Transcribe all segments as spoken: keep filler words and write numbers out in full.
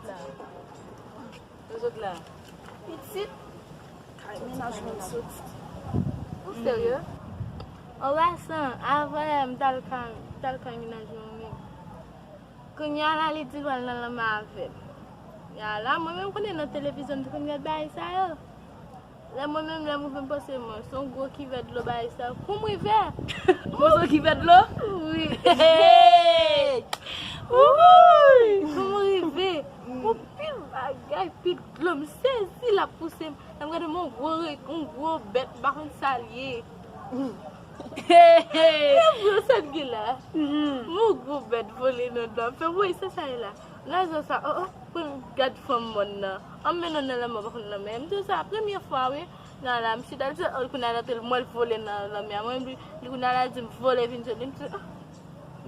Lè zòt la. Pitit, kay mennaj mwen soti. Ou serye? Anba san, avan m t al kay, m t al kay mennaj mwen wi. Kounye a la, li di l pral nan lanmè avè m. Ya la, mwen menm konnen nan televizyon, m te konn gad bagay sa yo. Lè mwen menm, lè mwen vin panse mwen, se yon gwo kivèt dlo bagay sa. Kou m rive. Mwen se yon kivèt dlo? Wi. Hey! Wouy! Kou m rive. Yon pil bagay, pil dlo, m sezi, l ap pouse m. Lè m gade m, yon gwo re-, yon gwo bèt, m pa konn sa l ye. Hey, hey! Yon gwo sa l gen la. Yon gwo bèt vole nan dlo a. M fè, woy, sa sa ye la? Nan zò sa, oh, oh, pou m gad fanm mòn nan. An m mennen nan lanmè, pa konn lanmè. M di sa, premye fwa, wi. Nan la, m chita, l di, oh, kounye a l antre, m wè l vole nan lanmè a. Mwen, li, li kounye a la di m vole vin jwenn li. M di, oh.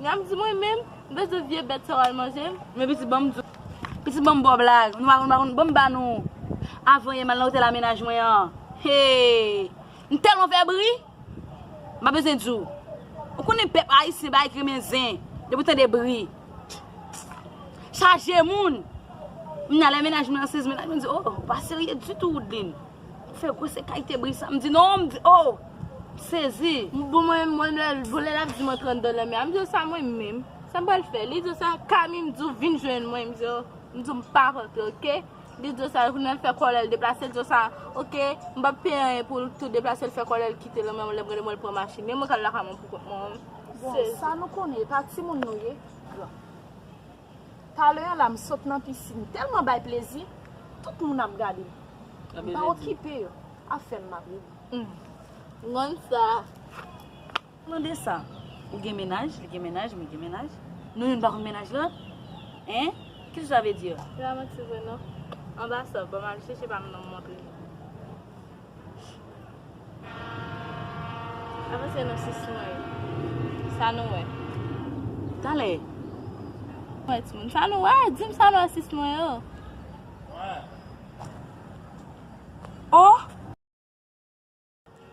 Nan m di, mwen menm, m bezwen vye bèt sa w al manje m. Men pitit, ban m di w. Pitit, ban m ba w blag. Nou pa konn, pa konn, ban m ba nou. Avan yè m al nan otèl a mennaj mwen an. Hey! M tèlman fè bri. M pa bezwen di w. Ou konnen pèp ayisyen bay kremen zen. Depi w tande bri. Chaje moun. M nan lè mennaj mwen an sezi, mennaj mwen di, oh, ou pa serye ditou, Woodline. Ou fè gwo se kalite bri sa. M di, non, m di, oh, m sezi. Bon, mwen, mwen, lè, bon, lè l ap di mwen trant dola, men, m di, sa mwen menm. Sa m pral fè? Li di, sa, Kami, m di w, vin jwenn mwen. M di, oh, m di w, m p ap antre, oke? Li di sa, kounye a l fè kòlè l deplase, l di sa, oke, m p ap peye anyen pou l tou deplase, l fè kòlè l kite l, men lè m rele mwen, l pran machin. Men mwen k al lakay mwen pou kont mwen. Bon, sezi. Sa nou konnen, e pa timoun nou ye, gran. Talè a la, m sot nan pisin, tèlman bay plezi, tout moun ap gade m. M pa okipe yo, afè m m ap regle. Hmm. M konn sa. Mande sa. Ou gen mennaj, li gen mennaj, mwen gen mennaj. Nou youn pa konn mennaj lòt? Hein? Kisa sa vle di? Se pa manti vre non. Anba sa, ban m al chèche pa m non m montre nou. Avanse nan sis mwen yo. Sa nou wè? Talè. Wè timoun. Sa nou wè? Di m sa nou wè sis mwen yo. Oh!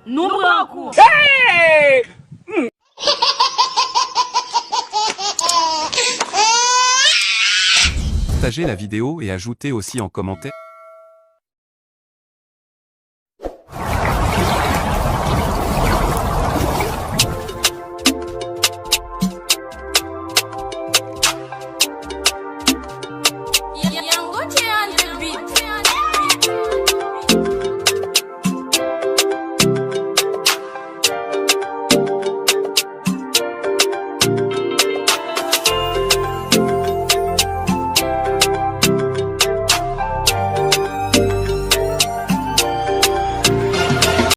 Nou pran kou. Hey! Partagez la vidéo et ajoutez aussi en commentaire.